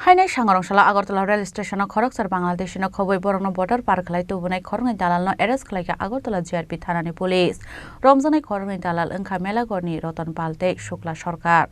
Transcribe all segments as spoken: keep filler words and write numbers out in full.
Hainai sangrong salo Agartala rail station o khoroksa Bangladeshi no khobwi borokno border par khlai tubunai khoroknwi dalal no arrest khlaikha Agartala G R P thanani police. Romjaknai khoroknwi dalal wngkha Melagorni Roton Pal tei Shukla Sarkar.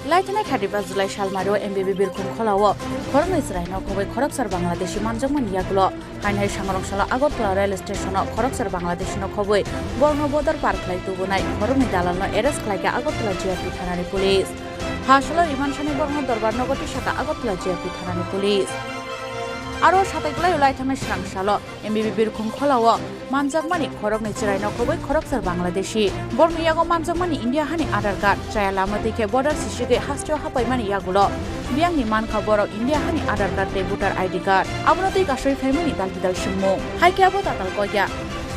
Laithanai kha Tripura July salmari o M B B Birkhung Khola o khoroknwi chwrai no khobwi khoroksa Bangladeshi manjakmani yagulo. Hainai sangrong salo Agartala rail station o khoroksa Bangladeshi no khobwi borokno border par khlai tubunai khoroknwi dalal no arrest khlaikha Agartala G R P thanani police. Ha salo remand sanwi borokno dorbar nogo tisakha Agartala G R P thanani police. Aro satai kwlai o laithangnai srang salo M B B Birkhung Khola o manjakmani khoroknwi chwrai no khobwi khoroksa Bangladeshi. Borokni yago manjakmani India hani Aadhaar card, chaya lama twi khe border sisigwi hasteo hapaimani yagulo biyangni mankha borok India hani Aadhaar card tei voter I D card. Abono twi kasui phaimani dal bidal swngmung. Hai khe abo tatal kok ya.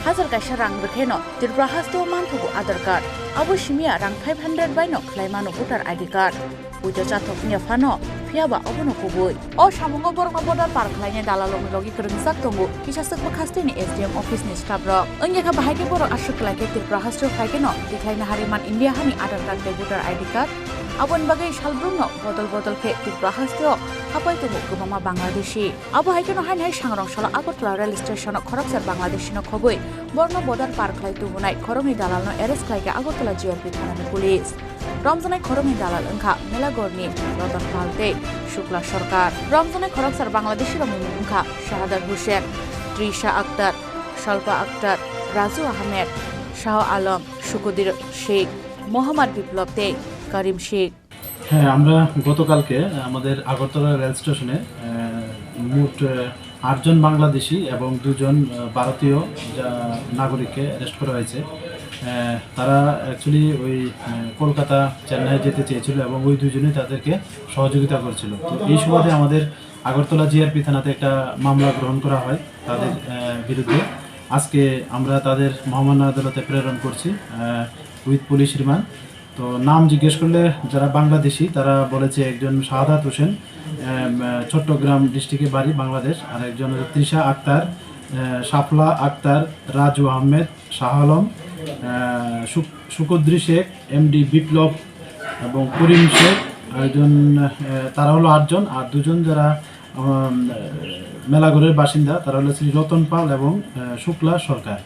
Hajar kaisa rang rwkheno Tripura hasteo manthogo Aadhaar card. Abo simiya rang five hundred bai no khlai mano voter I D card. Puito chathok wngya phano, phiya ba obono kubui. O samungo borokno border par khlainai dalalrokni logi kwrwngjak tongo kisa swk bwkhasteni S D M office ni staff rok. Wngya kha bahai khe borok aswk kwlai khe Tripura hasteo phai kheno tikhlai naharwi man India hani Aadhaar card tei voter I D card. Aboni bagwi salbrumno bodol bodol khe Tripura hasteo hapai tongo kwbangma Bangladeshi. Abo hai kheno haini hai sangrong salo Agartala rail station o khoroksa Bangladeshi no khobwi borokno border par khlai tubunai khoroknwi dalalno arrest khlaikha Agartala G R P thanani police. Romjaknai khoroknwi dalal wngkha Melagorni Roton Pal tei Shukla Sarkar. Romjaknai khoroksa Bangladeshi rokni mung wngkha Shahadar Hussain, Trisha Akhtar, Shalpa Akhtar, Raju Ahmed, Shah Alam, Shukudir Sheikh, Mohammad Biplab tei Karim Sheikh. হ্যাঁ, আমরা গতকালকে আমাদের আগরতলা রেল স্টেশনে, আহ, মোট, আহ, আটজন বাংলাদেশি এবং দুজন, আহ, ভারতীয় যা-, নাগরিককে অ্যারেস্ট করা হয়েছে। আহ, তারা অ্যাকচুয়ালি ওই, আহ, কলকাতা, চেন্নাই যেতে চেয়েছিল এবং ওই দুজনেই তাদেরকে সহযোগিতা করছিল। তো এই সুবাদে আমাদের আগরতলা জিআরপি থানাতে একটা মামলা গ্রহণ করা হয় তাদের, আহ, বিরুদ্ধে। আজকে আমরা তাদের মহামান্য আদালতে প্রেরণ করছি, আহ, উইথ পুলিশ রিমান্ড। তো নাম জিজ্ঞেস করলে যারা বাংলাদেশি, তারা বলেছে একজন শাহাদাত হোসেন, আহ, চট্টগ্রাম ডিস্ট্রিক্টে বাড়ি, বাংলাদেশ, আর একজন হলো তৃষা আক্তার, আহ, শাফলা আক্তার, রাজু আহমেদ, শাহ আলম, আহ, শুক-, শুকদ্রি শেখ, এমডি বিপ্লব এবং করিম শেখ, একজন, আহ, তারা হলো আটজন, আর দুজন যারা, উম, মেলাঘরের বাসিন্দা, তারা হলো শ্রী রতন পাল এবং, আহ, শুক্লা সরকার।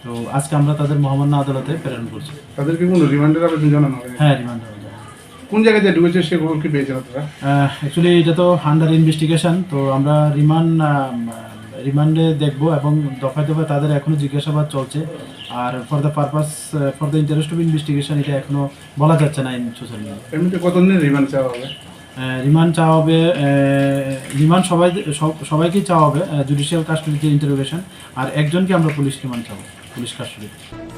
তো আজকে আমরা তাদের মহামান্য আদালতে প্রেরণ করছি। তাদেরকে কোনো রিমান্ডের আবেদন জানানো হয়নি? হ্যাঁ, রিমান্ডের আবেদন। কোন জায়গায় যে ঢুকেছে সেগুলো কি পেয়েছেন আপনারা? আহ, actually এটা তো under investigation, তো আমরা রিমান্ড, আহ, রিমান্ডে দেখব এবং দফায় দফায় তাদের এখনো জিজ্ঞাসাবাদ চলছে। আর for the purpose, ah, for the interest of investigation এটা এখনো বলা যাচ্ছে না in social media। এমনিতে কতদিনের রিমান্ড চাওয়া হবে? আহ, রিমান্ড চাওয়া হবে, আহ, রিমান্ড সবাই, সব-, সবাইকেই চাওয়া হবে, আহ, জুডিশিয়াল কাস্টডিতে ইন্টারোগেশন, আর একজনকে আমরা পুলিশ রিমান্ড চাবো, police custody.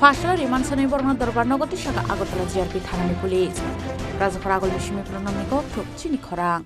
First-o remand sanwi borokno dorbar nogo tisakha Agartala G R P thanani police. Rajakhor Agulni simi phunuknani kok thuk chini khorang.